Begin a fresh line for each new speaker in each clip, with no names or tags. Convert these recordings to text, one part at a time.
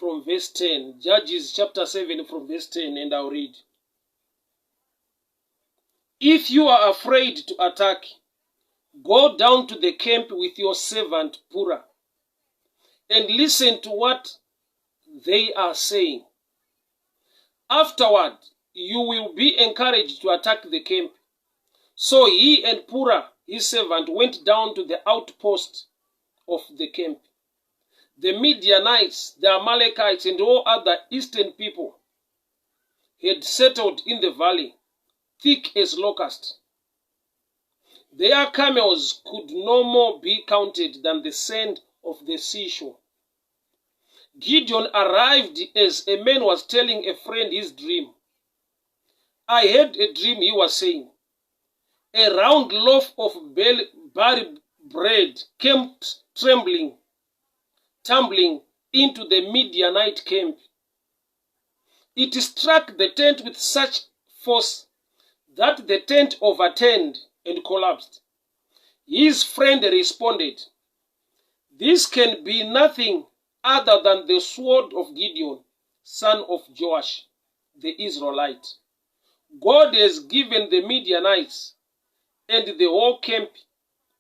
from verse 10. Judges chapter 7 from verse 10, and I'll read. If you are afraid to attack, go down to the camp with your servant Purah and listen to what they are saying. Afterward, you will be encouraged to attack the camp. So he and Purah, his servant, went down to the outpost of the camp. The Midianites, the Amalekites, and all other eastern people had settled in the valley, thick as locusts. Their camels could no more be counted than the sand of the seashore. Gideon arrived as a man was telling a friend his dream. I had a dream, he was saying. A round loaf of barley bread came trembling, tumbling into the Midianite camp. It struck the tent with such force that the tent overturned and collapsed. His friend responded, This can be nothing other than the sword of Gideon, son of Joash, the Israelite. God has given the Midianites and the whole camp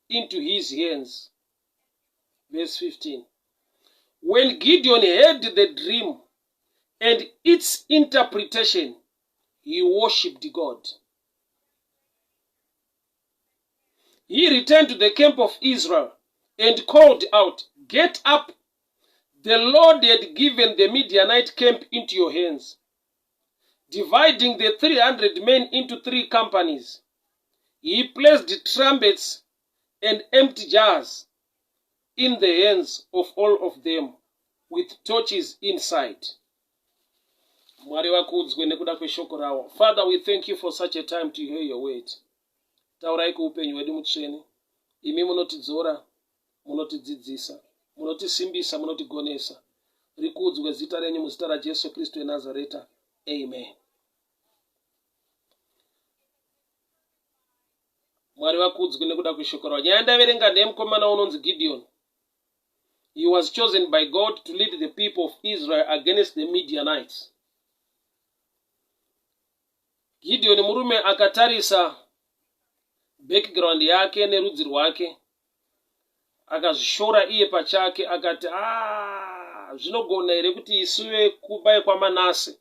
into his hands. Verse 15. When Gideon heard the dream and its interpretation, he worshipped God. He returned to the camp of Israel and called out, Get up! The Lord had given the Midianite camp into your hands. Dividing the 300 men into three companies, he placed trumpets and empty jars in the hands of all of them with torches inside. Mwari vakudzwe nekuda kweshoko ravo. Father, we thank you for such a time to hear your word. Taurai kuupenyu hwedu mutsvene. Imi munotidzora, munotidzidzisa, munotisimbisa, munotigonesa. Rikudzwe zita renyu muzita raJesu Kristu weNazareta. Amen. Mwari vakudzwe nekuda kweshoko ravo. Nyaya yandaverenga ndeyemukomana unonzi Gideon. He was chosen by God to lead the people of Israel against the Midianites. Gideon murume akatarisa background yake nerudzi rwake akazvishora iye pachake akati ah, zvinogona here kuti isu vekubai kwaManase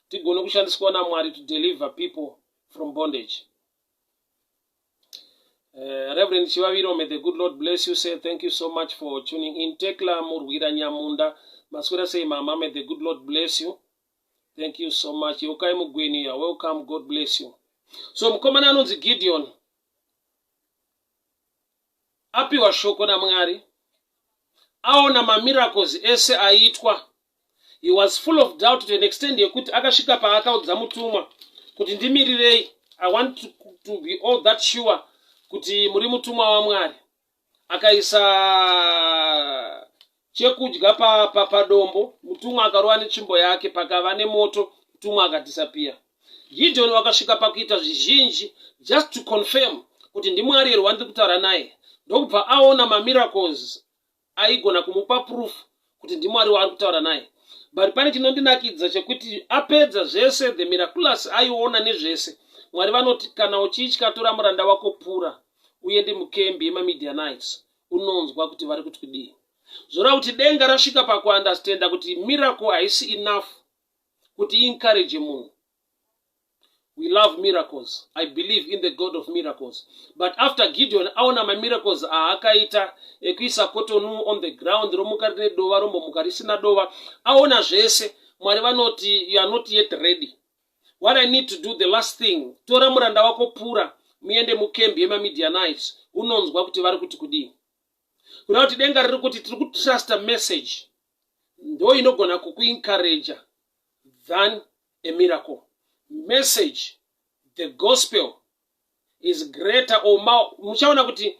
tigone kushandiswa naMwari to deliver people from bondage. Reverend Chivaviro, may the good Lord bless you. Say thank you so much for tuning in. Tekla Murwira Nyamunda, maswera sei mama, may the good Lord bless you. Thank you so much. Yokai Mugweni, you are welcome. God bless you. So mukomana anonzi Gideon apiwa shoko naMwari, aona mamiracles ese aitwa. He was full of doubt to an extent yekuti akasvika paakaudza mutumwa kuti ndimirirei, I want to be all that sure kuti muri mutumwa waMwari. Akaisa chekudya padombo pa, pa mutumwa akarova netsvimbo yake, pakava nemoto, mutumwa akadisappear. Gideon wakasvika pakuita zvizhinji just to confirm kuti ndiMwari here wandiri kutaura naye, ndokubva aona mamiracles aigona kumupa proof kuti ndiMwari waari kutaura naye. But pane chinondinakidza chekuti apedza zvese, the miraculous aiona nezvese, Mwari vanoti, kana uchitya, tora muranda wako Pura uende mukembi yemaMidianites, unonzwa kuti vari kuti kudii. Zvoreva kuti denga rasvika pakuunderstanda kuti miracle haisi enough kuti encourage munhu. We love miracles. I believe in the God of miracles. But after Gideon aona mamiracles aakaita ekuisa cotton on the ground, romuka rine dova, rombomuka risina dova, aona zvese, Mwari vanoti, you are not yet ready. What I need to do, the last thing, tora muranda wako Pura, muende mukembi yemaMidianites, unonzwa kuti vari kuti kudii. Kuda kuti denga riri kuti tiri kutrusta message ndo inogona kukuencouraja than a miracle. Message, the gospel is greater or more. Muchaona kuti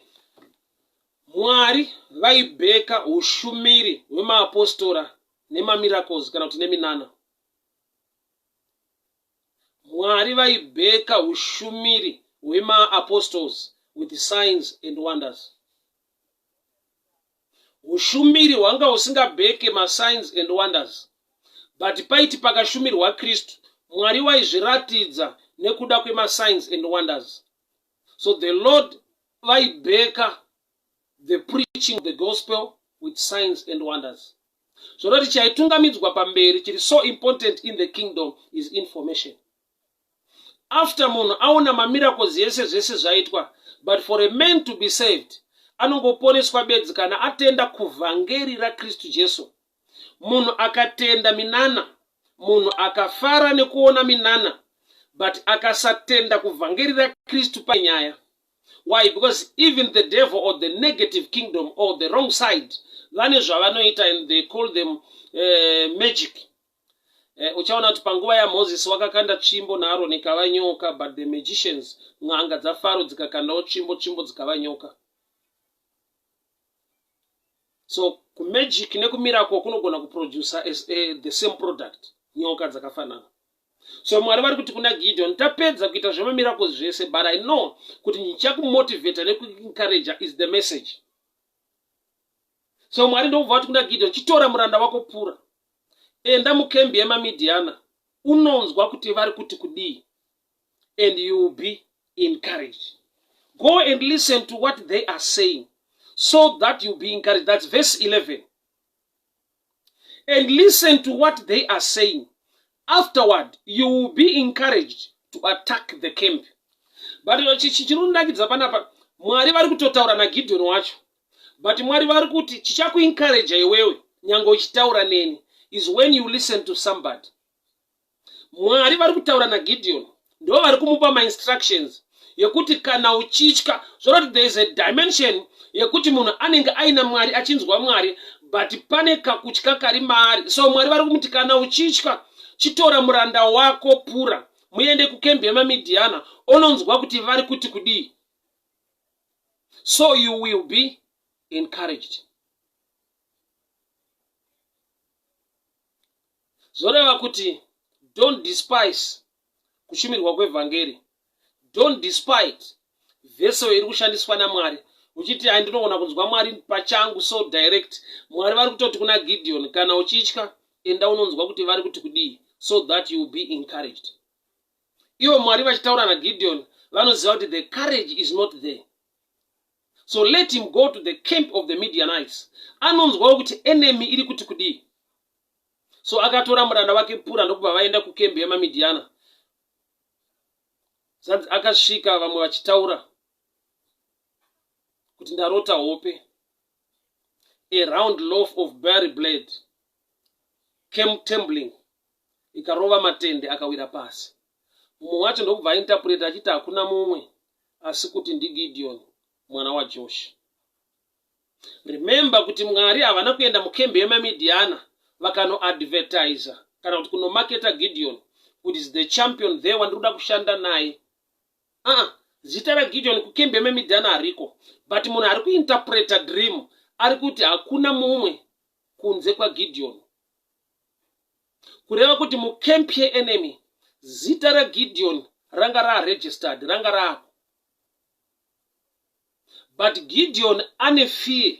Mwari vaibheka ushumiri hwemaapostora nemamiracles kana kuti neminana. Mwari vaibheka ushumiri hwemaapostles with signs and wonders. Ushumiri hwanga husingabheke masigns and wonders, but paiti pakashumirwa Kristu, Mwari waizviratidza nekuda kwemasigns and wonders. So the Lord vaibheka the preaching of the gospel with signs and wonders. Zvoroti chaitungamidzwa pamberi chiri so important in the kingdom is information. After munhu aona mamiracles yese, zvese zvaitwa, but for a man to be saved, anongoponeswa bedzi kana atenda kuvhangeri raKristu Jesu. Munhu akatenda minana, munhu akafara nekuona minana, but akasatenda kuvhangeri raKristu, panyaya. Why? Because even the devil or the negative kingdom or the wrong side vane zvavanoita, and they call them magic. Uchaona kuti panguva yaMozisi wakakanda tsvimbo naAroni ikava nyoka, but the magicians, n'anga dzaFaro, dzikakandawo tsvimbo, tsvimbo dzikava nyoka. So kumagic nekumiracle kunogona kuproduca the same product, nyoka dzakafanana. So Mwari vari kuti kuna Gideon, tapedza kuita zvemamiracles zvese, but I know kuti ndichakumotivata nekuencouraja is the message. So Mwari ndokubva vati kuna Gideon, chitora muranda wako Pura, enda mukembi yemaMidhiana, unonzwa kuti vari kuti kudii, and you will be encouraged. Go and listen to what they are saying so that you'll be encouraged. That's verse 11. And listen to what they are saying. Afterward you will be encouraged to attack the camp. But chiri kunakidza panapa, Mwari vari kutotaura naGideon wacho, but Mwari vari kuti chichakuencouraja iwewe nyange uchitaura neni is when you listen to somebody. Mwari vari kutaura naGideon, ndo vari kumupa mainstructions yekuti kana uchitya, zvoroti there is a dimension yekuti munhu anenge aina Mwari, achinzwa Mwari, but pane kakutya kari maari. So Mwari vari kumuti, kana uchitya, chitora muranda wako Pura, muende kukembi yemaMidhiana, ononzwa kuti vari kuti kudii, so you will be encouraged. Zvoreva kuti don't despise kushumirwa kwevhangeri. Don't despite vessel iri kushandiswa naMwari, uchiti, "Ai, ndinogona kunzwa Mwari pachangu so direct." Mwari vari kutoti kuna Gideon, kana uchitya, enda unonzwa kuti vari kuti kudii, so that you will be encouraged. Ivo Mwari vachitaura naGideon vanoziva kuti the courage is not there, so let him go to the camp of the Midianites, anonzwawo kuti enemy iri kuti kudii. So akatora muranda wake Pura, ndokubva vaenda kukembi yemaMidhiana. Zanzi akasvika vamwe vachitaura kuti, "Ndarota hope. A round loaf of barley bread came tumbling, ikarova matende, akawira pasi." Mumwe wacho ndokubva ainterpreta achiti, "Hakuna mumwe asi kuti ndiGideon mwana waJosh." Remember kuti Mwari havana kuenda mukembi yemaMidhiana vakanoadvertisa kana kuti kunomaketa Gideon kuti is the champion there wandiri kuda kushanda naye. Aa, zita raGideon kukembi yemaMidhiana hariko, but munhu ari kuinterpreta dream ari kuti hakuna mumwe kunze kwaGideon, kureva kuti mukempi yeenemy zita raGideon ranga raregistered, ranga raako. But Gideon ane fear,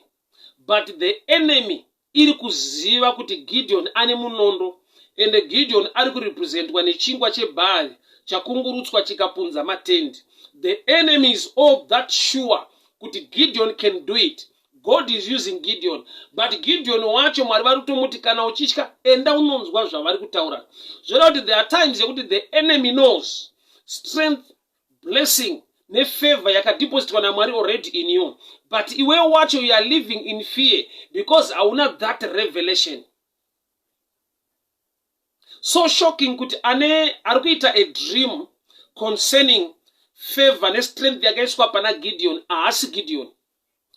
but the enemy iri kuziva kuti Gideon ane munondo, ende Gideon ari kurepresentwa nechingwa chebhari chakungurutswa chikapunza matendi. The enemy is all that sure kuti Gideon can do it, God is using Gideon, but Gideon wacho Mwari vari kutomuti, kana uchitya, enda unonzwa zvavari kutaura. Zvoreva kuti there are times yekuti the enemy knows strength, blessing nefavor yakadepositwa naMwari already in you, but iwe wacho you are living in fear because hauna that revelation. So shocking kuti ane ari kuita a dream concerning favor nestrength yakaiswa pana Gideon haasi Gideon,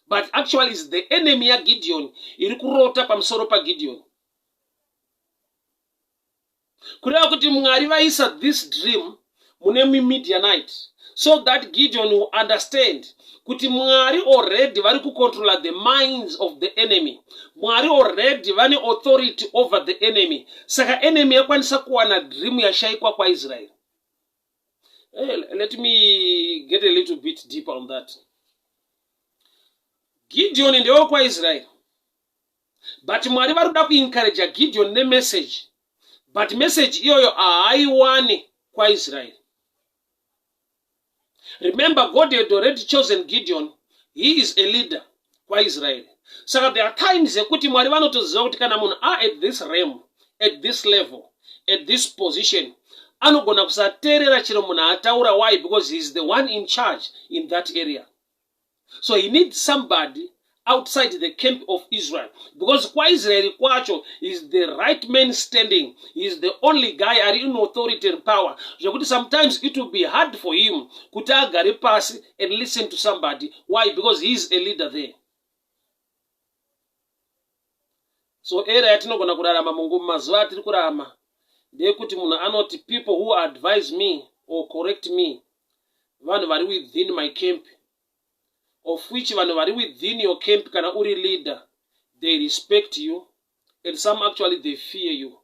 but actually is the enemy yaGideon iri kurota pamusoro paGideon, kureva kuti Mwari vaisa this dream mune muMidianite so that Gideon will understand kuti Mwari already vari kucontrola the minds of the enemy. Mwari already vane authority over the enemy. Saka enemy yakwanisa kuwana dream yashayikwa kwaIsraeri. Hey, let me get a little bit deeper on that. Gideon ndewekwaIsraeri. But Mwari vari kuda kuencouraja Gideon nemessage, but message iyoyo haaiwane kwaIsraeri. Remember, God had already chosen Gideon. He is a leader kwaIsraeri. Saka there are times yekuti Mwari vanotoziva kuti kana munhu are at this realm, at this level, at this position, anogona kusateerera chero munhu ataura. Why? Because he is the one in charge in that area. So he needs somebody outside the camp of Israel, because kwaIsraeri kwacho is the right man standing. He is the only guy ari in authority and power, zvekuti sometimes it will be hard for him kuti agare pasi and listen to somebody. Why? Because he is a leader there. So era yatinogona kurarama mumazuva atiri kurarama ndeyekuti munhu anoti, "People who advise me or correct me, vanhu vari within my camp," of which vanhu vari within your camp, kana uri leader, they respect you and some actually they fear you.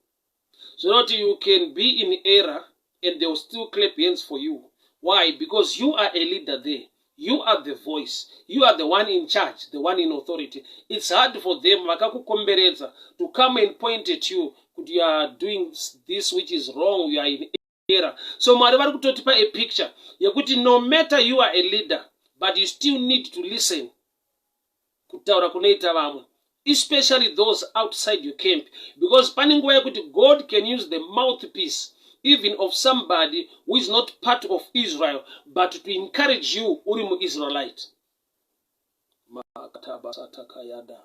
Zvinoti you can be in error and they will still clap hands for you. Why? Because you are a leader there. You are the voice, you are the one in charge, the one in authority. It's hard for them vakakukomberedza to come and point at you kuti you are doing this which is wrong, you are in error. So Mwari vari kutotipa a picture yekuti no matter you are a leader, but you still need to listen kutaura kunoita vamwe, especially those outside your camp, because pane nguva yekuti God can use the mouthpiece even of somebody who is not part of Israel, but to encourage you uri muIsraelite. MakatabasatakaYada.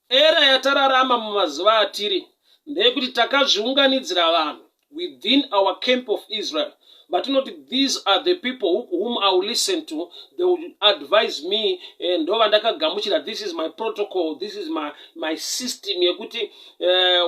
Era yatararama mumazuva atiri ndeyekuti takazviunganidzira vanhu within our camp of Israel vatinoti, "These are the people whom I will listen to. They will advise me, ndo vandakagamuchira. This is my protocol, this is my system yekuti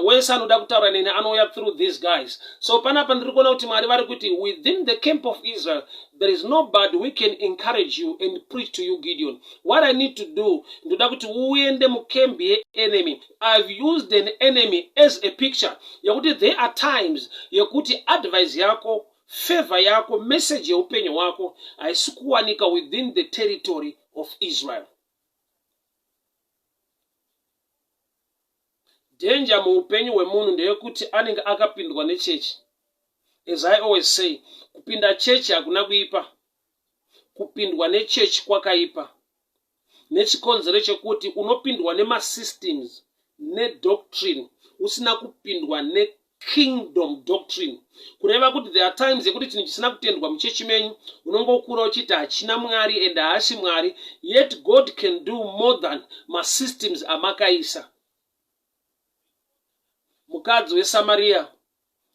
wese anoda kutaura neni anouya through these guys." So panapa ndiri kuona kuti Mwari vari kuti within the camp of Israel there is nobody we can encourage you and preach to you, Gideon. What I need to do, ndoda kuti uende mucamp yeenemy. I've used an enemy as a picture yekuti there are times yekuti advice yako, favor yako, message yeupenyu hwako haisi kuwanika within the territory of Israel. Danger muupenyu hwemunhu ndeyekuti anenge akapindwa nechechi. As I always say, kupinda chechi hakuna kuipa, kupindwa nechechi kwakaipa, nechikonzero chekuti unopindwa nemasystems nedoctrine usina kupindwa nekingdom doctrine. Kureva kuti there are times yekuti chinhu chisina kutendwa muchechi menyu unongokura uchiti hachina Mwari and haasi Mwari, yet God can do more than masystems amakaisa. Mukadzi weSamariya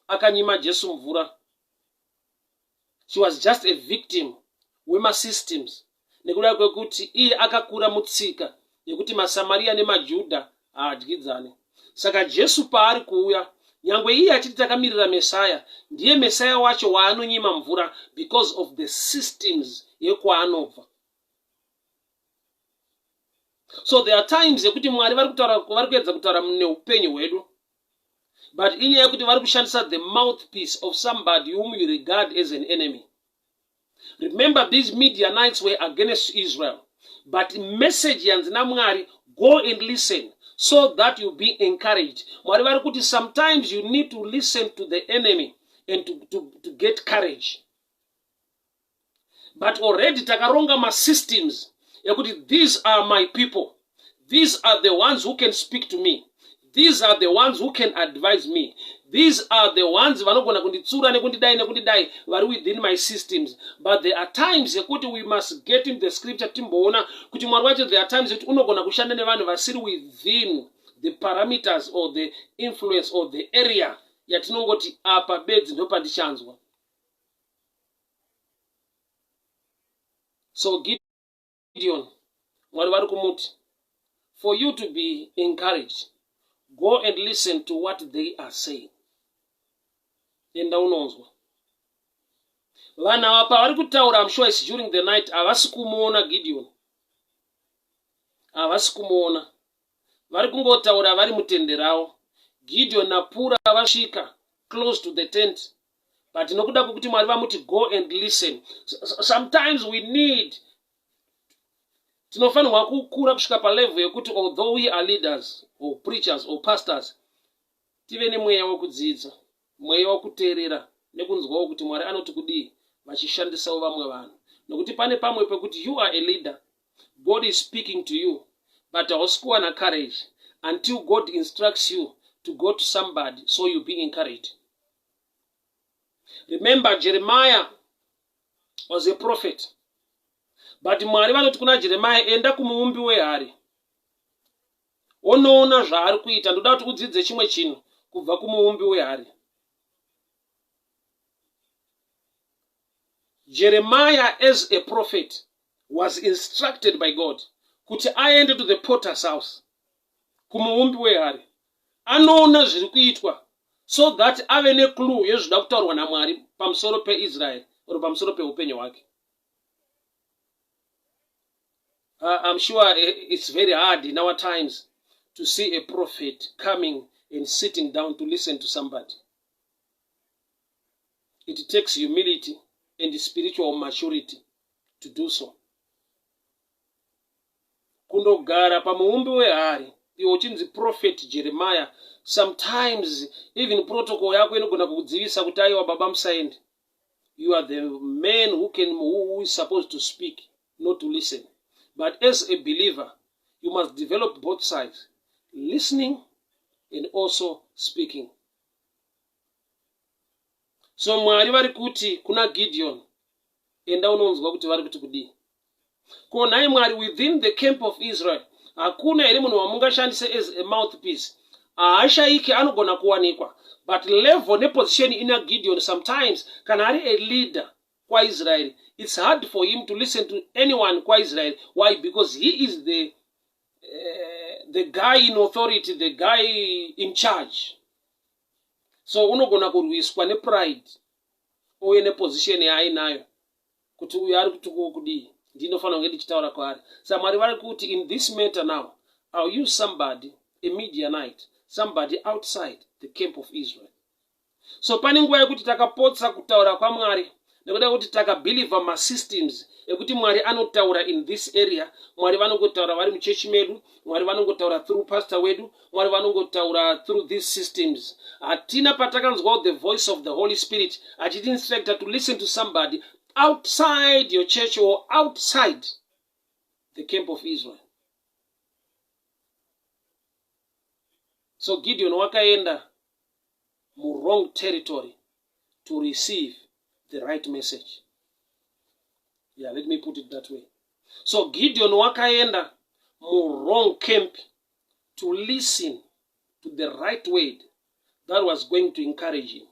akanyima Jesu mvura, she was just a victim wemasystems, nekuda kwekuti iye akakura mutsika yekuti maSamariya nemaJudha haadyidzane. Saka Jesu paari kuuya, nyangwe iye achiti takamirira Mesaya, ndiye Mesaya wacho waanonyima mvura because of the systems yekwaanobva. So there are times yekuti Mwari vari kutaura, vari kuedza kutaura neupenyu hwedu, but inyaya yekuti vari kushandisa the mouthpiece of somebody whom you regard as an enemy. Remember, these Midianites were against Israel, but message yanzi naMwari, "Go and listen so that you be encouraged." Mwari vari kuti sometimes you need to listen to the enemy and to get courage. But already takaronga masystems ekuti these are my people, these are the ones who can speak to me, these are the ones who can advise me, these are the ones vanogona kunditsura nekundidai nekundidai, vari within my systems. But there are times yekuti we must get in the scripture timboona kuti Mwari wacho, there are times yekuti unogona kushanda nevanhu vasiri within the parameters or the influence or the area yatinongoti apa bedzi ndopandichanzwa. So Gideon, Mwari vari kumuti, for you to be encouraged, go and listen to what they are saying. Enda unonzwa vanhu ava pavari kutaura. I'm sure it's during the night. Havasi kumuona Gideon, havasi kumuona, vari kungotaura vari mutende ravo. Gideon naPura vasvika close to the tent, but nokuda kwekuti Mwari vamuti, "Go and listen." Sometimes we need Tinofanirwa kukura kusvika palevel yekuti although we are leaders or preachers or pastors, tive nemweya wekudzidza, mweya wekuteerera nekunzwawo kuti Mwari anoti kudii vachishandisawo vamwe vanhu. Nokuti pane pamwe pekuti you are a leader, God is speaking to you, but hausi kuwana courage until God instructs you to go to somebody so you be encouraged. Remember, Jeremiah was a prophet, but Mwari vanoti kuna Jeremiah, enda kumuumbi wehari wonoona zvaari kuita. Ndoda kuti udzidze chimwe chinhu kubva kumuumbi wehari. Jeremiah as a prophet was instructed by God kuti aende to the potter's house, kumuumbi wehari, anoona zviri kuitwa so that ave neclue yezvinoda kutaurwa naMwari pamusoro peIsrael or pamusoro peupenyu hwake. I'm sure it's very hard in our times to see a prophet coming and sitting down to listen to somebody. It takes humility and spiritual maturity to do so. Kundogara pamuumbi wehari iwe uchinzi prophet Jeremiah, sometimes even protocol yako inogona kukudzivisa kuti aiwa baba musaende. You are the man who is supposed to speak, not to listen. But as a believer, you must develop both sides, listening and also speaking. So Mwari vari kuti kuna Gideon, enda unonzwa kuti vari kuti kudii. Ko nhai Mwari, within the camp of Israel hakuna here munhu wamungashandise as a mouthpiece? Haashayiki, anogona kuwanikwa, but level neposition ina Gideon, sometimes kana ari a leader kwaIsrael, it's hard for him to listen to anyone kwaIsrael. Why? Because he is the guy in authority, the guy in charge. So unogona kurwiswa nepride uye neposition yaainayo kuti uyu ari kuti kudii, ndinofanira kunge ndichitaura kwaari. Sa Mwari vari kuti in this matter now I'll use somebody, a Midianite, somebody outside the camp of Israel. So pane nguva yekuti takapotsa kutaura kwaMwari nekuda kwekuti takabhilivha masystems ekuti Mwari anotaura in this area. Mwari vanongotaura vari muchechi medu, Mwari vanongotaura through pastor wedu, Mwari vanongotaura through these systems. Hatina patakanzwawo the voice of the Holy Spirit achiti instructor to listen to somebody outside your church or outside the camp of Israel. So Gideon wakaenda muwrong territory to receive the right message. Yeah, let me put it that way. So Gideon wakaenda muwrong camp to listen to the right word that was going to encourage him.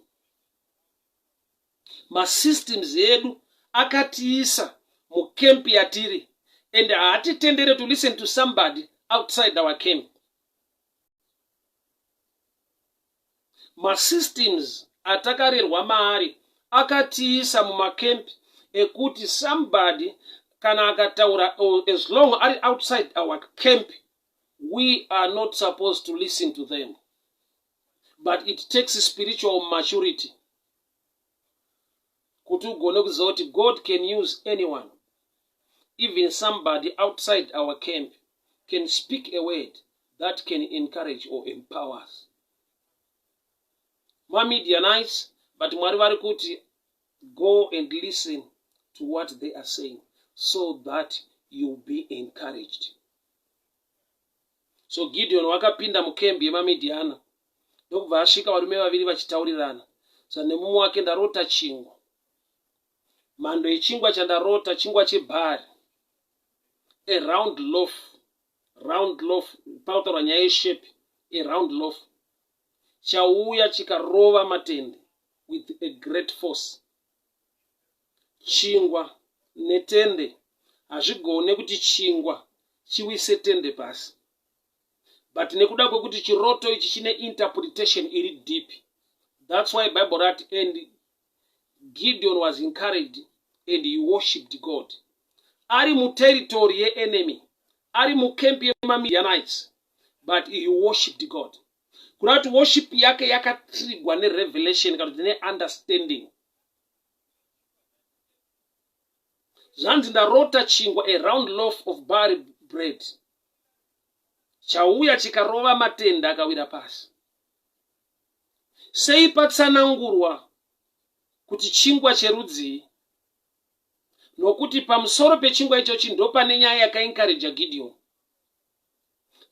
Masystems edu akatiisa mucamp yatiri and haatitendere to listen to somebody outside our camp. Masystems atakarerwa maari akatiisa mumacamp ekuti somebody kana akataura, as long ari outside our camp, we are not supposed to listen to them. But it takes spiritual maturity kuti ugone kuziva kuti God can use anyone, even somebody outside our camp can speak a word that can encourage or empower us. MaMidianites, but Mwari vari kuti go and listen to what they are saying so that you be encouraged. So Gideon wakapinda mukembi yemaMidiana ndokubva asvika varume vaviri vachitaurirana. So nemumwe wake, ndarota chingwa, mhando yechingwa chandarota chingwa chebhari, a round loaf, round loaf, pakutaurwa nyaya yeshape, a round loaf chauya chikarova matende with a great force. Chingwa netende hazvigone kuti chingwa chiwise tende pasi, but nekuda kwekuti chiroto ichi chine interpretation iri deep, that's why Bible rati, and Gideon was encouraged and he worshipped God. Ari muterritory yeenemy, ari mucamp yemaMidianites, but he worshipped God. Kuda kuti worship yake yakatrigwa nerevelation kana kuti neunderstanding. Zvanzi ndarota chingwa, a round loaf of barley bread chauya chikarova matende akawira pasi. Sei patsanangurwa kuti chingwa cherudzii? Nokuti pamusoro pechingwa ichochi ndopane nyaya yakaencouraja Gideon.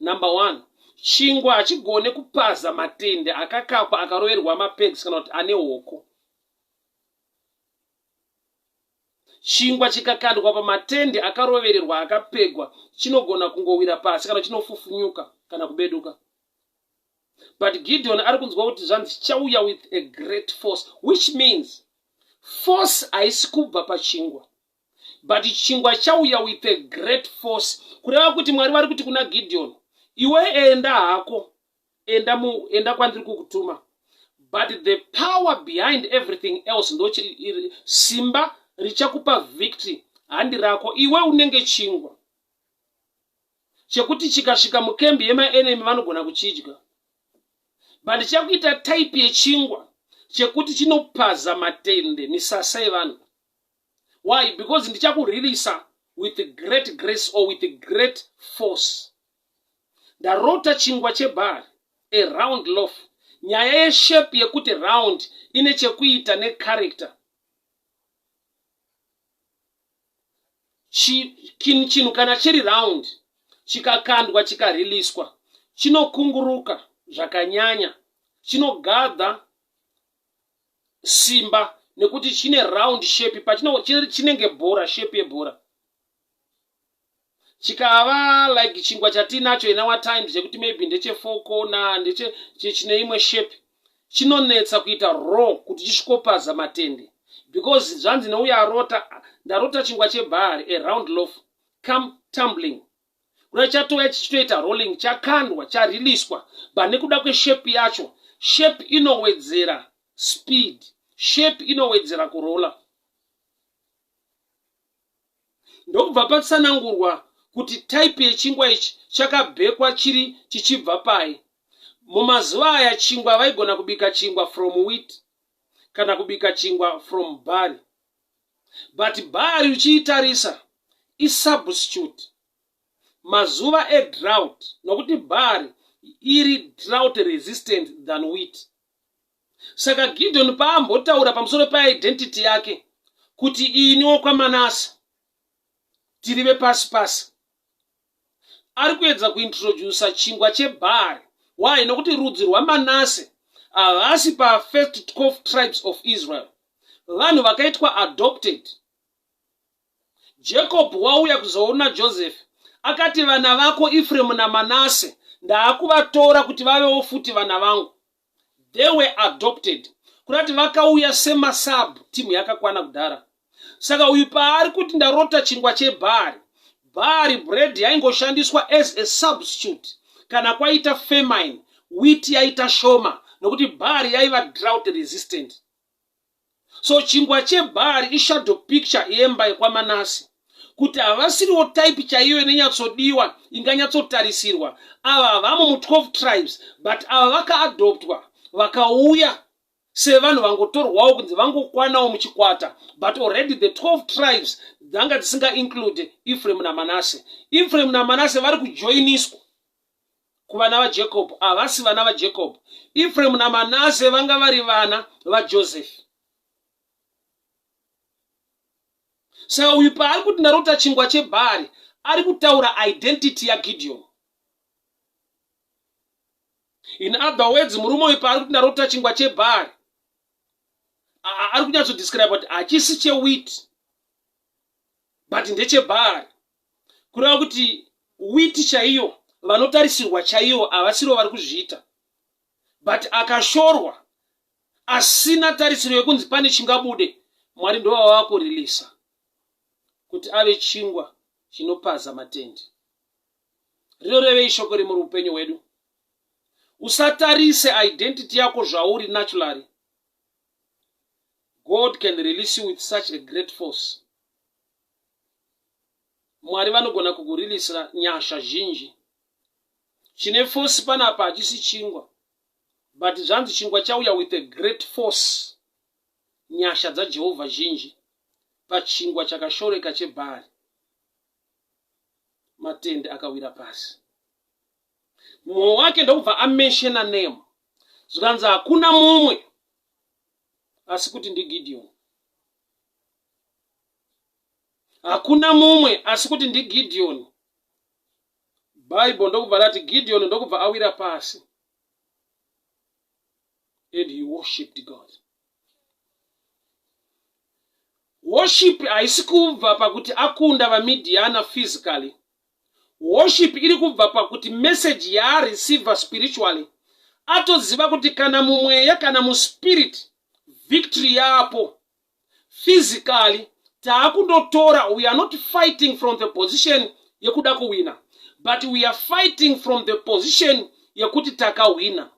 Number one, chingwa hachigone kupaza matende akakakwa akaroverwa mapegs kana kuti ane hoko. Chingwa chikakandwa pamatende akarovererwa akapegwa chinogona kungowira pasi kana chinofufunyuka kana kubeduka. But Gideon ari kunzwa kuti zvanzi chauya with a great force, which means force haisi kubva pachingwa but chingwa chauya with a great force, kureva kuti Mwari vari kuti kuna Gideon, iwe enda hako, enda, mu, enda kwandiri kukutuma, but the power behind everything else, ndo simba richakupa victory handi rako iwe, unenge chingwa chekuti chikasvika mukembi yemaenemy vanogona kuchidya, but chakuita type yechingwa chekuti chinopaza matende, misasa yevanhu. Why? Because ndichakuririsa with great grace or with great force. Ndarota chingwa chebarley, a round loaf. Nyaya yeshape yekuti round ine chekuita necharacter. Chinhu kana chiri round, chikakandwa, chikariliswa, chinokunguruka zvakanyanya, chinogadha simba nekuti chine round shape. Pachino chinenge bhora, shape yebhora. Chikava like chingwa chatinacho in our times chekuti maybe ndeche four corner, ndeche chine imwe shape, chinonetsa kuita raw kuti chisvikopaza matende, because zvanzi neuyo arota, ndarota chingwa chebarley, a round loaf come tumbling, kuda chatouya chichitoita rolling, chakandwa, chariliswa, but nekuda kweshape yacho, shape inowedzera speed, shape inowedzera kurola. Ndokubva patsanangurwa kuti type yechingwa ichi chakabhekwa chiri chichibva pai. Mumazuva aya chingwa vaigona kubika chingwa from wheat kana kubika chingwa from barley, but barley uchiitarisa isubstitute mazuva edrought, nokuti barley iri drought resistant than wheat. Saka Gideon paambotaura pamusoro paidentity yake kuti ini wokwaManase, tiri vepasi pasi, ari kuedza kuintrodusa chingwa chebarley. Why? Nokuti rudzi rwaManase havasi pafirst 12 tribes of Israel, vanhu vakaitwa adopted. Jacob wauya kuzoona Joseph, akati, "Vana vako Efremu naManase ndaakuvatora kuti vavewo futi vana vangu." They were adopted, kurati vakauya semasub team yakakwana kudhara. Saka uyu paari kuti ndarota chingwa chebarley, barley bread yaingoshandiswa as a substitute kana kwaita famine, wheat yaita shoma, nokuti barley yaiva drought resistant. So chingwa chebarley ishadow picture yemba yekwaManase, kuti havasiriwo type chaiyo inonyatsodiwa, inganyatsotarisirwa. Ava havamo mu12 tribes, but ava vakaadoptwa, vakauya sevanhu vangotorwawo kunzi vangokwanawo muchikwata, but already the 12 tribes dzanga dzisinga-include Ephraim naManase. Ephraim naManase vari kujoiniswa kuvana vaJacob, havasi vana vaJacob. Ephraim naManase vanga vari vana vaJoseph. Saka uyu paari kuti ndarota chingwa chebarley, ari kutaura identity yaGideon. In other words, murume uyu paari kuti ndarota chingwa chebarley, ari kunyatsodescribe kuti hachisi chewheat but ndechebarley, kureva kuti wheat chaiyo, vanotarisirwa chaiyo, havasiro vari kuzviita, but akashorwa, asina tarisiro yekunzi pane chingabude, Mwari ndovava kurilisa kuti ave chingwa chinopaza matendi. Rinorevei shoko rimuri upenyu hwedu? Usatarise identity yako zvauri naturally. God can release you with such a great force. Mwari vanogona kukurilisira nyasha zhinji. Chine force panapa hachisi chingwa, but zvanzi chingwa chauya with a great force, nyasha dzaJehovha zhinji pachingwa chakashoreka chebarley. Matende akawira pasi. Mumwe wake ndokubva amenshena name, zvikanzi hakuna mumwe asi kuti ndiGideon. Hakuna mumwe asi kuti ndiGideon. Bible ndokubva rati Gideon ndokubva awira pasi and he worshipped God. Worship haisi kubva pakuti akunda vaMidhiana physically. Worship iri kubva pakuti message yaareceiver spiritually atoziva kuti kana mumweya kana muspirit victory yapo. Physically taakundotora, we are not fighting from the position yekuda kuwina, but we are fighting from the position yekuti takawina.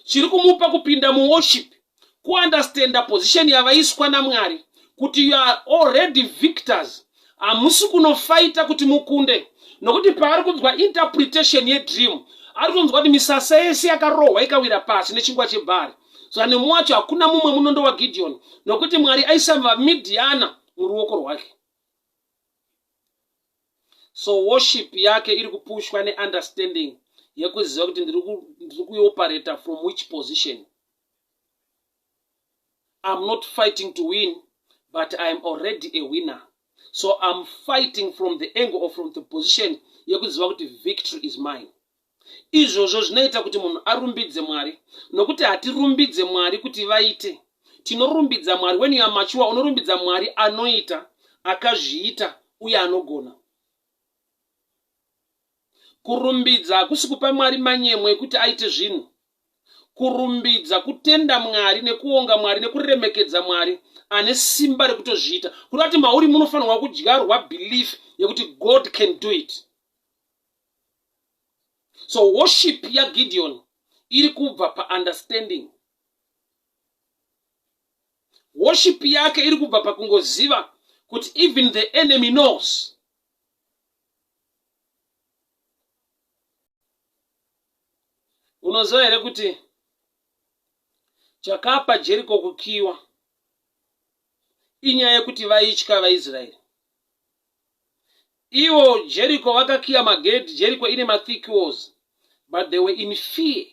Chiri kumupa kupinda muworship kuunderstanda position yavaiswa naMwari kuti you are already victors. Hamusi kunofaita kuti mukunde, nokuti paari kunzwa interpretation yedream ari kunzwa kuti misasa yese yakarohwa ikawira pasi nechingwa chebhari. So nemumwe wacho hakuna mumwe munondo waGideon, nokuti Mwari aisa vaMidhiana muruoko rwake. So worship yake iri kupushwa neunderstanding yekuziva kuti ndiri kuoperata from which position. I'm not fighting to win, but I'm already a winner. So I'm fighting from the angle or from the position yekuziva kuti victory is mine. Izvozvo zvinoita kuti munhu arumbidze Mwari, nokuti hatirumbidze Mwari kuti vaite. Tinorumbidza Mwari when you are mature, unorumbidza Mwari anoita, akazviita uye anogona. Kurumbidza hakusi kupa Mwari manyemwe ekuti aite zvinhu. Kurumbidza kutenda Mwari nekuonga Mwari nekuremekedza Mwari ane simba rekutozviita. Kureva kuti mauri munofanirwa kudyarwa belief yekuti God can do it. So worship yaGideon iri kubva paunderstanding. Worship yake iri kubva pakungoziva kuti even the enemy knows. Unoziva here kuti chakapa Jericho kukiwa inyaya yekuti vaitya vaIsraeri? Ivo Jericho vakakiya magedhi, Jericho ine mathick walls, but they were in fear.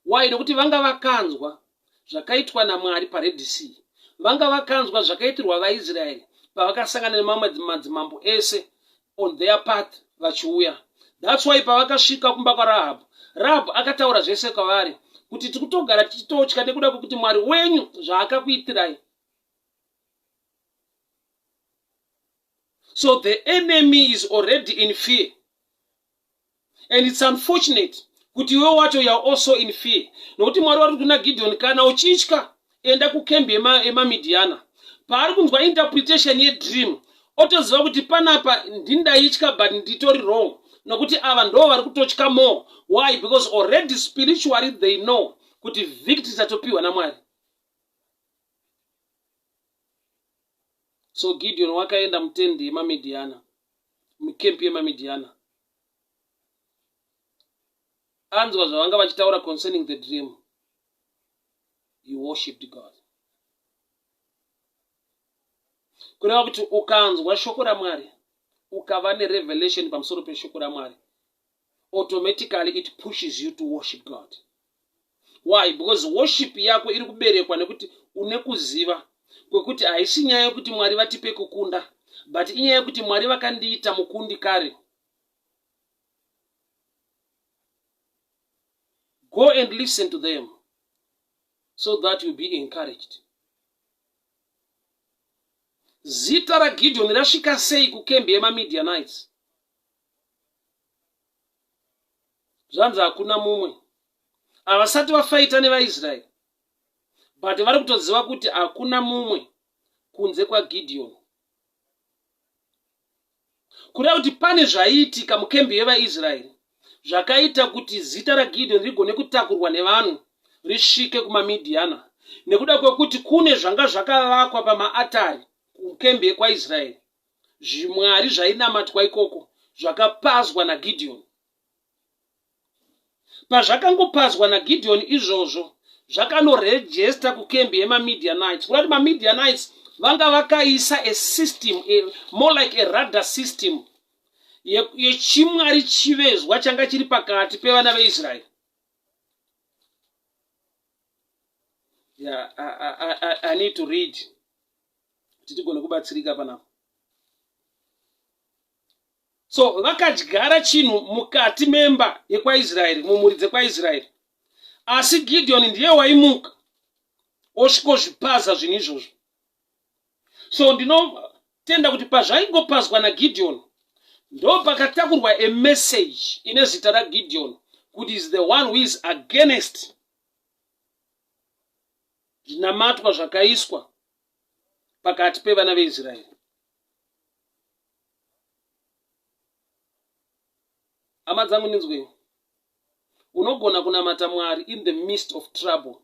Why? Nekuti vanga vakanzwa zvakaitwa naMwari paRed Sea. Vanga vakanzwa zvakaitirwa vaIsraeri pavakasangana nemamwe madzimambo ese on their path vachiuya. That's why pavakasvika kumba kwaRahab, Rahab akataura zvese kwavari kuti tikutogara tichitotya nekuda kwekuti Mwari wenyu zvaakakuitirai. So the enemy is already in fear. And it's unfortunate kuti iwe wacho you are also in fear. Nokuti Mwari wari kuna Gideon, kana uchitya enda kukembi yemaMidhiana. Paari kunzwa interpretation yedream, otoziva kuti panapa ndindaitya but nditori wrong. Nokuti ava ndo vari kutotya more. Why? Because already spiritually they know kuti victory tatopiwa naMwari. So Gideon wakaenda mutendi yemaMidhiana, mukempi yemaMidhiana. Anzwa zvavanga vachitaura concerning the dream, he worshipped God. Kureva kuti ukanzwa shoko raMwari, ukava nerevelation pamusoro peshoko raMwari, automatically it pushes you to worship God. Why? Because worship yako iri kuberekwa nekuti une kuziva kwekuti haisi nyaya yekuti Mwari vatipe kukunda, but inyaya yekuti Mwari vakandiita mukundi kare. Go and listen to them so that you be encouraged. Zita raGideon rasvika sei kukembi yemaMidianites? Zvanzi hakuna mumwe. Havasati vafaita nevaIsraeri, but vari kutoziva kuti hakuna mumwe kunze kwaGideon. Kureva kuti pane zvaiitika mukembi yevaIsraeri zvakaita kuti zita raGideon rigone kutakurwa nevanhu risvike kumaMidhiana, nekuda kwekuti kune zvanga zvakavakwa pamaatari kukembi yekwaIsraeri, zvimwari zvainamatwa ikoko zvakapazwa naGideon. Pazvakangopazwa naGideon izvozvo, zvakanorejesta kukembi yemaMidianites. Kuda kuti maMidianites Vanga vakaisa a system, a, more like a radar system yechimwari chivezwa changa chiri pakati pevana veIsraeri. Yeah, I need to read kuti tigone kubatsirika panapa. So vakadyara chinhu mukati memba yekwaIsraeri, mumhuri dzekwaIsraeri. Asi Gideon ndiye waimuka osvikozvipaza zvinhu izvozvo. So ndinotenda kuti pazvaingopazwa naGideon ndopakatakurwa a message ine zita raGideon kuti is the one who is against zvinamatwa zvakaiswa pakati pevana veIsraeri. Hama dzangu ndinzwei. Unogona kunamata Mwari in the midst of trouble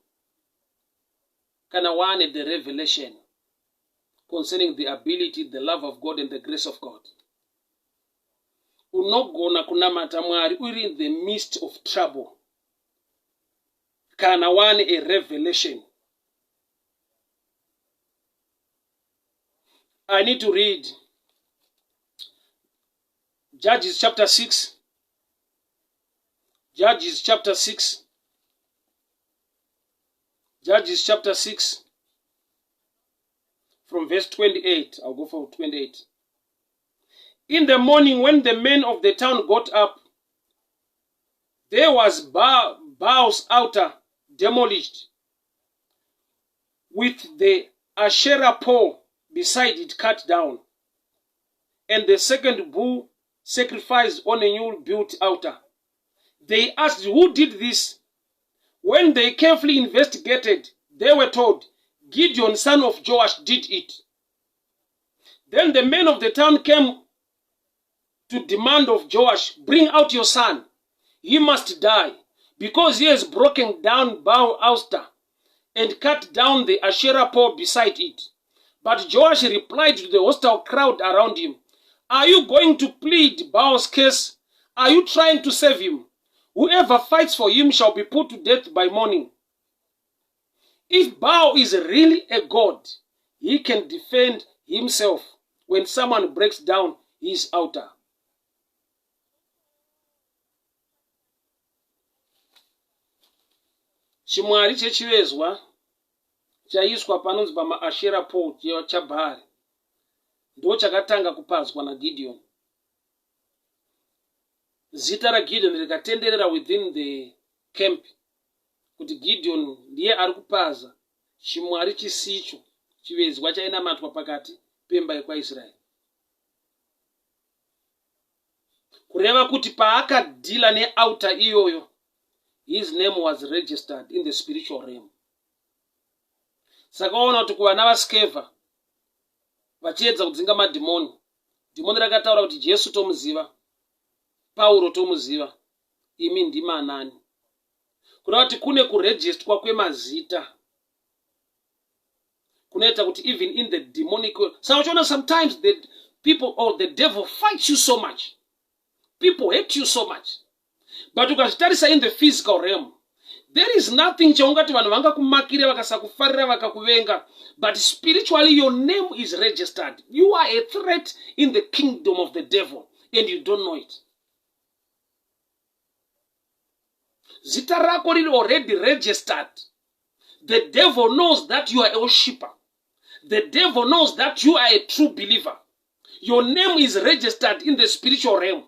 kana waane the revelation concerning the ability, the love of God and the grace of God. Unogona kunamata Mwari uri in the midst of trouble kana waane a revelation. I need to read Judges chapter 6. Judges chapter 6. Judges chapter 6. From verse 28. I'll go for 28. In the morning, when the men of the town got up, there was ba Baal's altar demolished, with the Asherah pole beside it cut down, and the second bull sacrificed on a new built altar. They asked, Who did this? When they carefully investigated, they were told, Gideon, son of Joash, did it. Then the men of the town came to demand of Joash, Bring out your son. He must die, because he has broken down Baal altar and cut down the Asherah pole beside it. But Joash replied to the hostile crowd around him, Are you going to plead Baal's case? Are you trying to save him? Whoever fights for him shall be put to death by morning. If Baal is really a god, he can defend himself when someone breaks down his altar. Chimwari chechivezwa chaiswa panonzi pamaashera pole chaBhaari ndo chakatanga kupazwa naGideon. Zita raGideon rikatenderera within the camp kuti Gideon ndiye ari kupaza chimwari chisicho chivezwa chainamatwa pakati pemba yekwaIsraeri. Kureva kuti paakadhila nealtar iyoyo, his name was registered in the spiritual realm. Saka waona kuti kuvana vaSkeva vachiedza kudzinga madhimoni, dhimoni rakataura kuti Jesu tomuziva, Pauro tomuziva, imi ndimanani? Kureva kuti kune kurejistwa kwemazita kunoita kuti even in the demonic world. Saka uchiona sometimes the people or the devil fights you so much, people hate you so much, but ukazvitarisa in the physical realm there is nothing chaungati vanhu vangakumakire vakasakufarira vakakuvenga, but spiritually your name is registered. You are a threat in the kingdom of the devil and you don't know it. Zita rako riri already registered. The devil knows that you are a worshipper. The devil knows that you are a true believer. Your name is registered in the spiritual realm.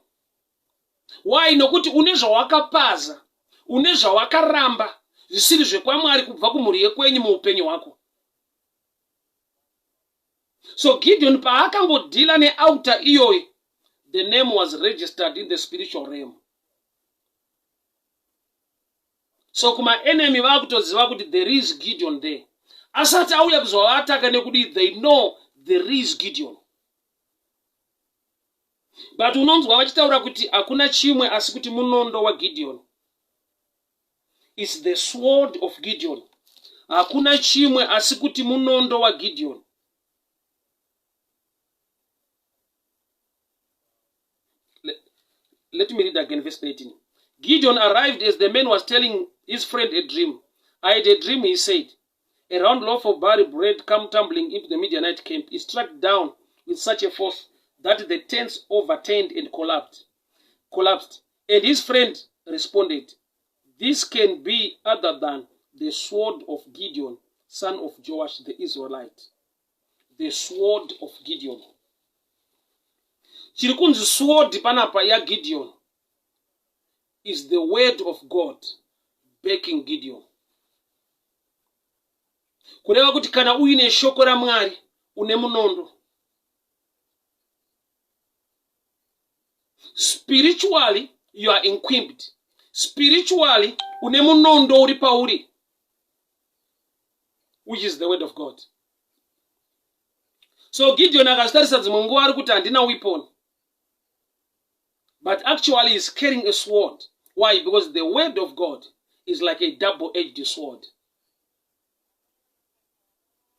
Why? Nokuti une zvawakapaza, une zvawakaramba zvisiri zvekwaMwari kubva kumhuri yekwenyu muupenyu hwako. So Gideon paakangodhila nealtar iyoyi, the name was registered in the spiritual realm. So kumaenemy vakutoziva kuti there is Gideon there. Asati auya kuzovaataka nekudii, they know there is Gideon. But unonzwa vachitaura kuti hakuna chimwe asi kuti munondo waGideon. It's the sword of Gideon. Hakuna chimwe asi kuti munondo waGideon. Let me read again verse 13. Gideon arrived as the man was telling his friend a dream. I had a dream, he said. A round loaf of barley bread come tumbling into the Midianite camp is struck down with such a force that the tents overturned and collapsed. Collapsed. And his friend responded, This can be other than the sword of Gideon, son of Joash the Israelite. The sword of Gideon. Chiri kunzi sword panapa yaGideon is the word of God backing Gideon. Kureva kuti kana uine shoko raMwari une munondo. Spiritually you are equipped. Spiritually une munondo uri pauri which is the word of God. So Gideon akazvitarisa dzimwe nguva ari kuti handina weapon. But actually he's carrying a sword. Why? Because the word of God is like a double-edged sword.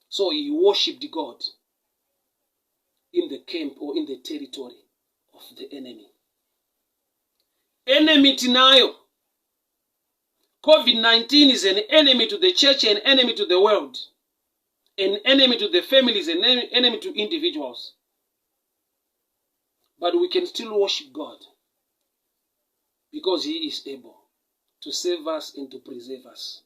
So he worshipped God in the camp or in the territory of the enemy. Enemy tinayo. COVID-19 is an enemy to the church, an enemy to the world, an enemy to the families, an enemy to individuals. But we can still worship God because he is able to save us and to preserve us.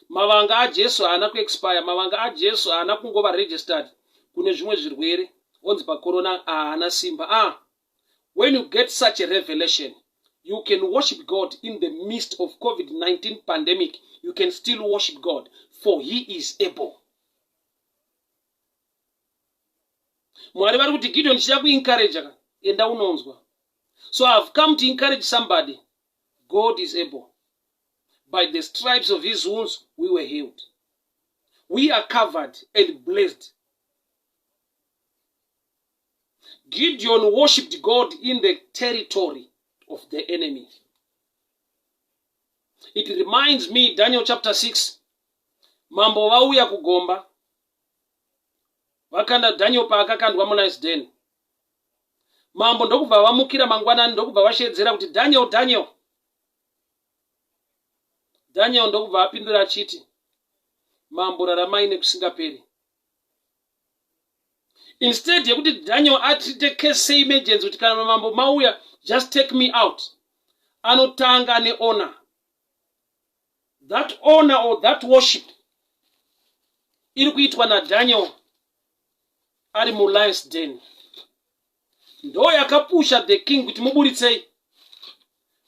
Mavanga aJesu haana kuexpire, mavanga aJesu haana kungova registered kune zvimwe zvirwere onzi pacorona haana simba. Ah, when you get such a revelation, you can worship God in the midst of COVID-19 pandemic. You can still worship God, for he is able. Mwari vari kuti Gideon ndichida kuencourage ka, enda unonzwa. So I have come to encourage somebody. God is able. By the stripes of his wounds we were healed. We are covered and blessed. Gideon worshipped God in the territory of the enemy. It reminds me Daniel chapter 6. Mambo vauya kugomba. Vakanda Daniel paakakandwa muLion's den. Mambo ndokubva vamukira mangwanani ndokubva vasheedzera kuti Daniel, Daniel. Daniel ndokubva apindura achiti Mambo raramai nekusingaperi. Instead yekuti Daniel atreate case seemergency kuti kana mambo mauya just take me out, anotanga nehonor. That honor or that worship iri kuitwa naDaniel ari muLion's den ndo yakapusha the king kuti muburitsei.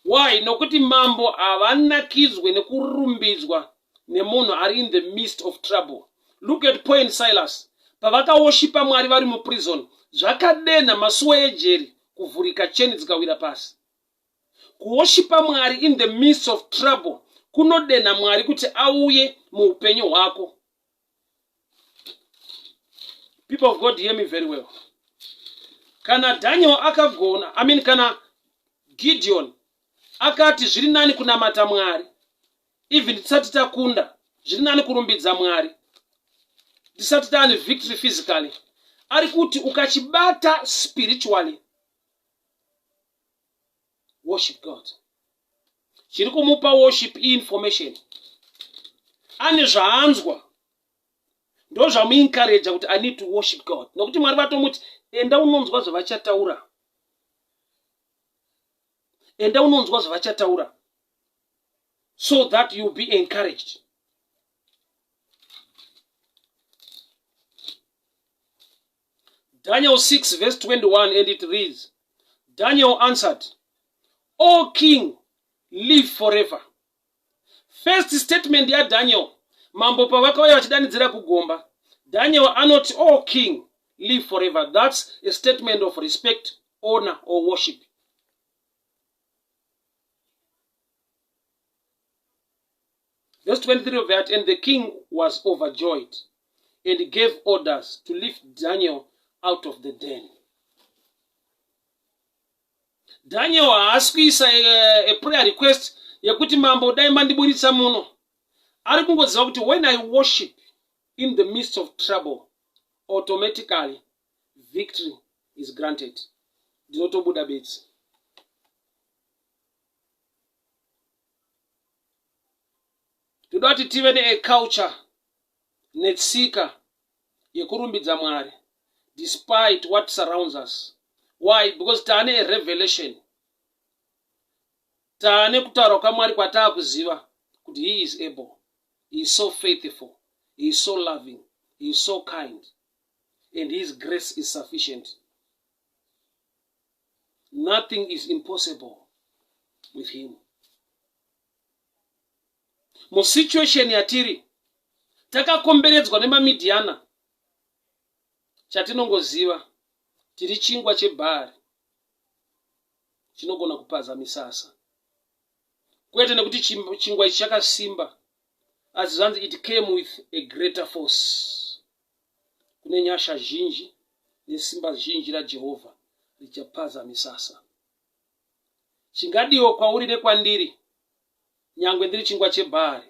Why? Nokuti mambo havanakidzwe nekurumbidzwa nemunhu ari in the midst of trouble. Look at Paul and Silas. Pavakawoshipa Mwari vari muprison, zvakadenha masuo ejeri kuvhurika, cheni dzikawira pasi. Kuwoshipa Mwari in the midst of trouble kunodenha Mwari kuti auye muupenyu hwako. People of God, hear me very well. Kana Daniel akagona, I mean kana Gideon akati zviri nani kunamata Mwari even tisati takunda, zviri nani kurumbidza Mwari tisati taane victory physically, ari kuti ukachibata spiritually, worship God. Chiri kumupa worship information, ane zvaanzwa ndo zvamuencourage kuti I need to worship God, nokuti Mwari vatomuti enda unonzwa zvavachataura, enda unonzwa zvavachataura so that you be encouraged. Daniel 6 verse 21, and it reads, Daniel answered, O king, live forever. First statement yaDaniel, mambo pavakauya vachidanidzira kugomba, Daniel anoti, O king, live forever. That's a statement of respect, honor or worship. Verse 23 of that, and the king was overjoyed and gave orders to lift Daniel out of the den. Daniel haasi kuisa a prayer request yekuti mambo dai mandiburitsa muno. Ari kungoziva kuti when I worship in the midst of trouble, automatically victory is granted. Ndinotobuda bedzi. Toda kuti tive neaculture netsika yekurumbidza Mwari despite what surrounds us. Why? Because taane a revelation. Taane kutaura kwaMwari kwataakuziva kuti he is able. He is so faithful. He is so loving. He is so kind. And his grace is sufficient. Nothing is impossible with him. Musituation yatiri takakomberedzwa nemamidhiana, chatinongoziva tiri chingwa chebhari chinogona kupaza misasa. Kwete nekuti chingwa ichi chakasimba, asi zvanzi it came with a greater force. Kune nyasha zhinji nesimba zhinji raJehovha richapaza misasa. Chingadiwa kwauri nekwandiri, nyangwe ndiri chingwa chebhari,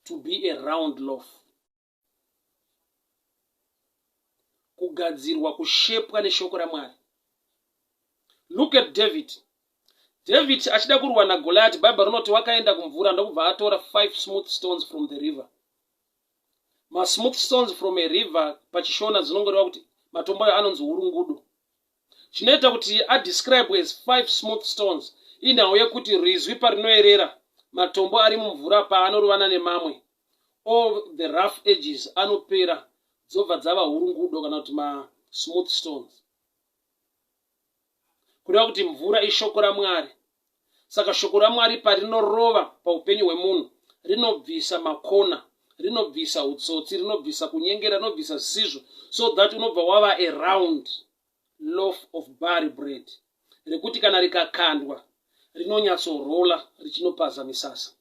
to be a round loaf, kugadzirwa, kushepwa neshoko raMwari. Look at David. David achida kurwa naGoliath, Bible rinoti wakaenda kumvura ndokubva atora 5 smooth stones from the river. Masmooth stones from a river pachishona dzinongoreva kuti matombo ayo anonzi hurungudu. Chinoita kuti adescribe as 5 smooth stones inhau yekuti rizwi parinoerera, matombo ari mumvura paanorovana nemamwe, all the rough edges anopera dzobva dzava hurungudo kana kuti masmooth stones. Kureva kuti mvura ishoko raMwari. Saka shoko raMwari parinorova paupenyu hwemunhu rinobvisa makona, rinobvisa utsotsi, rinobvisa kunyengera, rinobvisa zvisizvo, so that unobva wava a round loaf of barley bread rekuti kana rikakandwa rinonyatsorola richinopaza misasa.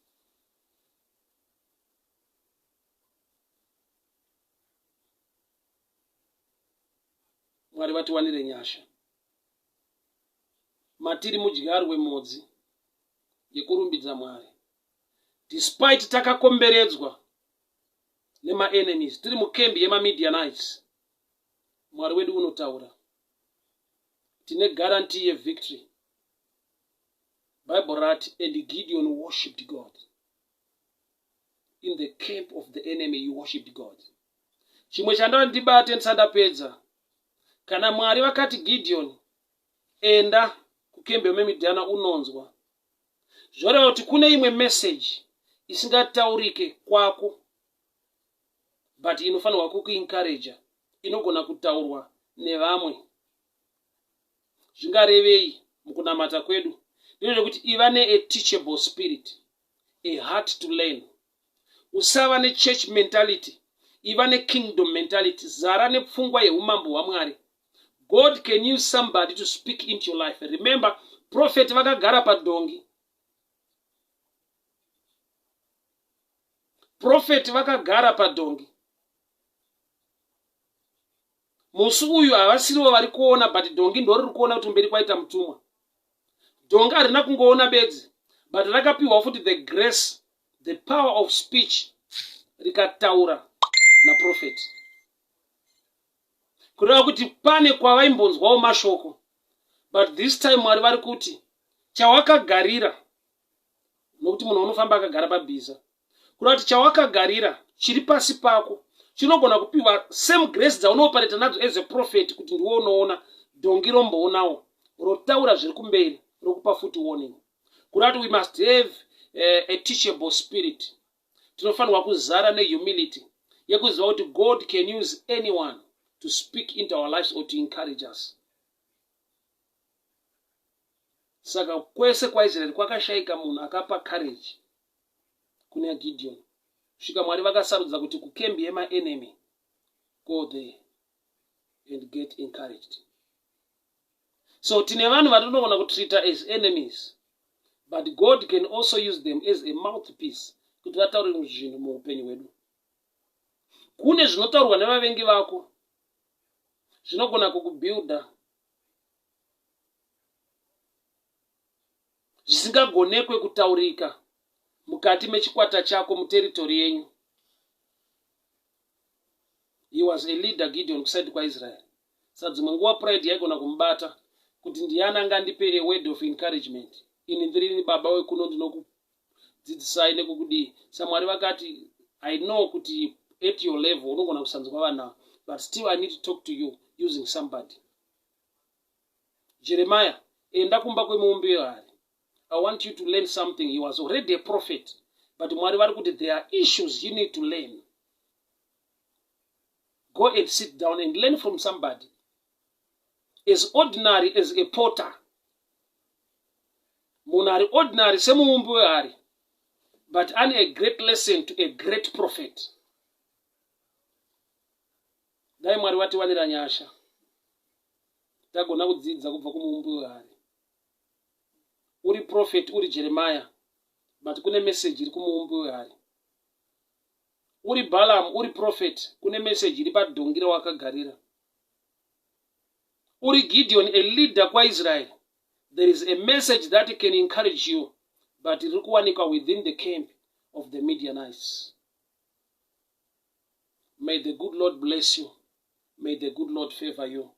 Mwari vatiwanire nyasha. Matiri mudyarwe mhodzi yekurumbidza Mwari. Despite takakomberedzwa nemaenemies, tiri mukembi yemaMidianites, Mwari wedu unotaura. Tine guarantee yevictory. Bible rati, and Gideon worshipped God. In the camp of the enemy you worshipped God. Chimwe chandoda ndibate ndisandapedza. Kana Mwari vakati Gideon, enda kukembi yemamidhiana unonzwa, zvoreva kuti kune imwe message isingataurike kwako but inofanirwa kukuencourager, inogona kutaurwa nevamwe. Zvingarevei mukunamata kwedu? Ndezvekuti iva ne a teachable spirit, a heart to learn. Usava nechurch mentality, iva nekingdom mentality. Zara nepfungwa yeumambo hwaMwari. God can use somebody to speak into your life. Remember, prophet vakagara padhongi. Prophet vakagara padhongi. Musi uyu havasirivo vari kuona, but dhongi ndoriri kuona kuti mberi kwaita mutumwa. Dhongi harina kungoona bedzi, but rakapiwa futi the grace, the power of speech, rikataura naprofeti. Kureva kuti pane kwavaimbonzwawo mashoko, but this time Mwari vari kuti chawakagarira, nokuti munhu unofamba akagara pabhiza, kureva kuti chawakagarira chiri pasi pako chinogona kupiwa same grace dzaunopareta nadzo as a prophet, kuti ndiwe unoona, dhongi romboonawo, rotaura zviri kumberi, rokupa futi warning. Kureva kuti we must have a teachable spirit. Tinofanirwa kuzara nehumility yekuziva kuti God can use anyone to speak into our lives or to encourage us. Saka kwese kwaIsraeri kwakashaika munhu akapa courage kuna Gideon, kusvika Mwari vakasarudza kuti kukembi yemaenemy, go there and get encouraged. So tine vanhu vatinogona kutreata as enemies, but God can also use them as a mouthpiece kuti vataure zvinhu muupenyu hwedu. Kune zvinotaurwa nevavengi vako zvinogona kukubuilda zvisingagonekwe kutaurika mukati mechikwata chako muteritori yenyu. He was a leader, Gideon, kusaidi kwaIsrael. Saka dzimwe nguva pride yaigona kumubata kuti ndiani angandipe a word of encouragement, ini ndiri baba wekuno, Kukudzidzisai nekukudii. SaMwari vakati, "I know kuti at your level unogona kusanzwa vanhu ava, but still I need to talk to you using somebody." Jeremiah, enda kumba kwemuumbi wehari. I want you to learn something. He was already a prophet, but Mwari vari kuti there are issues you need to learn. Go and sit down and learn from somebody as ordinary as a potter, munhu ari ordinary semuumbi wehari, but ane a great lesson to a great prophet. Dai Mwari vatiwanira nyasha, tagona kudzidza kubva kumuumbi wehari. Uri prophet, uri Jeremiah, but kune meseji iri kumuumbi wehari. Uri Balaam, uri prophet, kune meseji iri padhongi rawakagarira. Uri Gideon, a leader kwaIsrael, there is a message that can encourage you, but riri kuwanikwa within the camp of the Midianites. May the good Lord bless you. May the good Lord favor you.